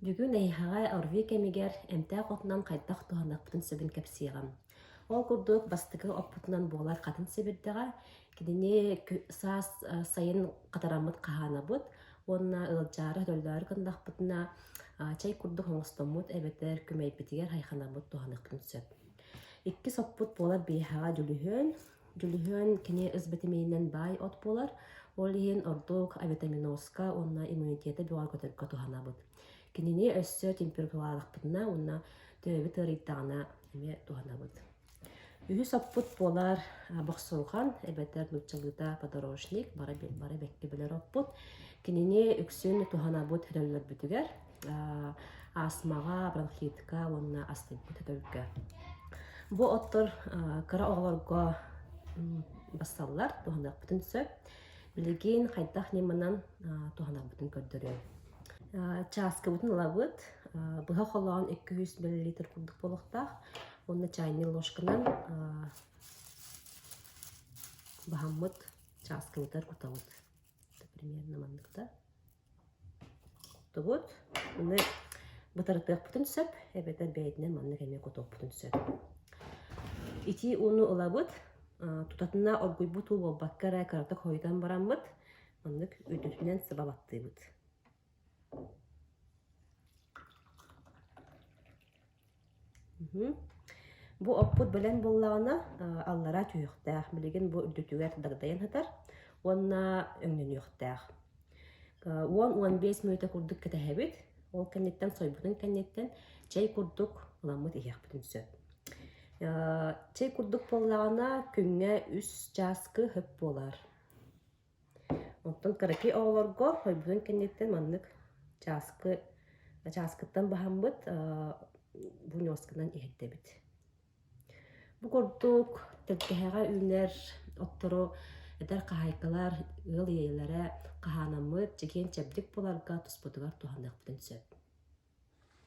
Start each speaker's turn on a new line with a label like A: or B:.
A: Бүгүн эйиэхэҕэ ОРВИ кэмигэр эмтээх отунан хайдах туһаныахпытын сөбүн кэпсиэҕим. Ол курдук бастакы оппутунан буолар хатын сэбирдэҕэ, кинини саас сайын хатараммыт хаһаанабыт уонна ыалдьаары өтөллөөрү гыннахпытына чэй курдук оҥостоммут эбэтэр күмэйбитигэр хайханаммыт туһаныахпытын сөп. Иккис оппут буолар биэһэҕэ дьүлүһүөн. Дьүлүһүөн кини ыс битэмиининэн баай от буолар, ол иһин ордук авитаминозка уонна иммунитеты бөҕөргөтөргө туһанабыт. Кинини өссө температуралаахпытына уонна төбөбүт ыарыйдаҕына эмиэ туһанабыт. Үһүс оппут буолар бохсулҕан эбэтэр нууччалыыта подорожник, бары, бары бэккэ билэр оппут. Кинини үксүн туһанабыт өлөрбүтүгэр астмаҕа, бронхитка уонна астыйбыт өтөргө. Бу оттор кыра оҕолорго бассаллар, туһаныахпытын сөп. Билигин хайдах ньыманан туһанарбытын көрдөрүөм. Чааскыбытын ылабыт, быһа холоон 200 мл курдук буолуохтаах. Уонна чайный ложканан баһаммыт чааскыбытыгар кутабыт. Примерно манныкта. Куттубут. Аны бытарытыахпытын сөп, эбэтэр бэйэтинэн маннык эмиэ кутуохпутун сөп. Итии ууну ылабыт, тутатына оргуйбут уу буолбакка эрэ кыратык хойутан бараммыт, маннык үрдүтүнэн саба баттыыбыт. Бу оппут бэлэм буоллаҕына, аллараа түһүөхтээх, билигин бу үрдүтүгэр дагдайан сытар уонна өҥнөнүөхтээх. 10-15 мүнүүтэ курдук кэтэһэбит, ол кэнниттэн сойбутун кэнниттэн чэй курдук ыламмыт иһиэхпитин сөп. Чэй курдук буоллаҕына, күҥҥэ үс чааскы хөп буолар. Оттон кыракый оҕолорго хойбутун кэнниттэн маннык чааскы чааскыттан баһаммыт бу ньуосканан иһэрдэбит. Бу курдук тэлгэһэҕэ үүнэр оттору эдэр хаһаайкалар, ыал ийэлэрэ хаһаанаммыт чэгиэн-чэбдик буоларга туспутугар туһаныахпытын сөп.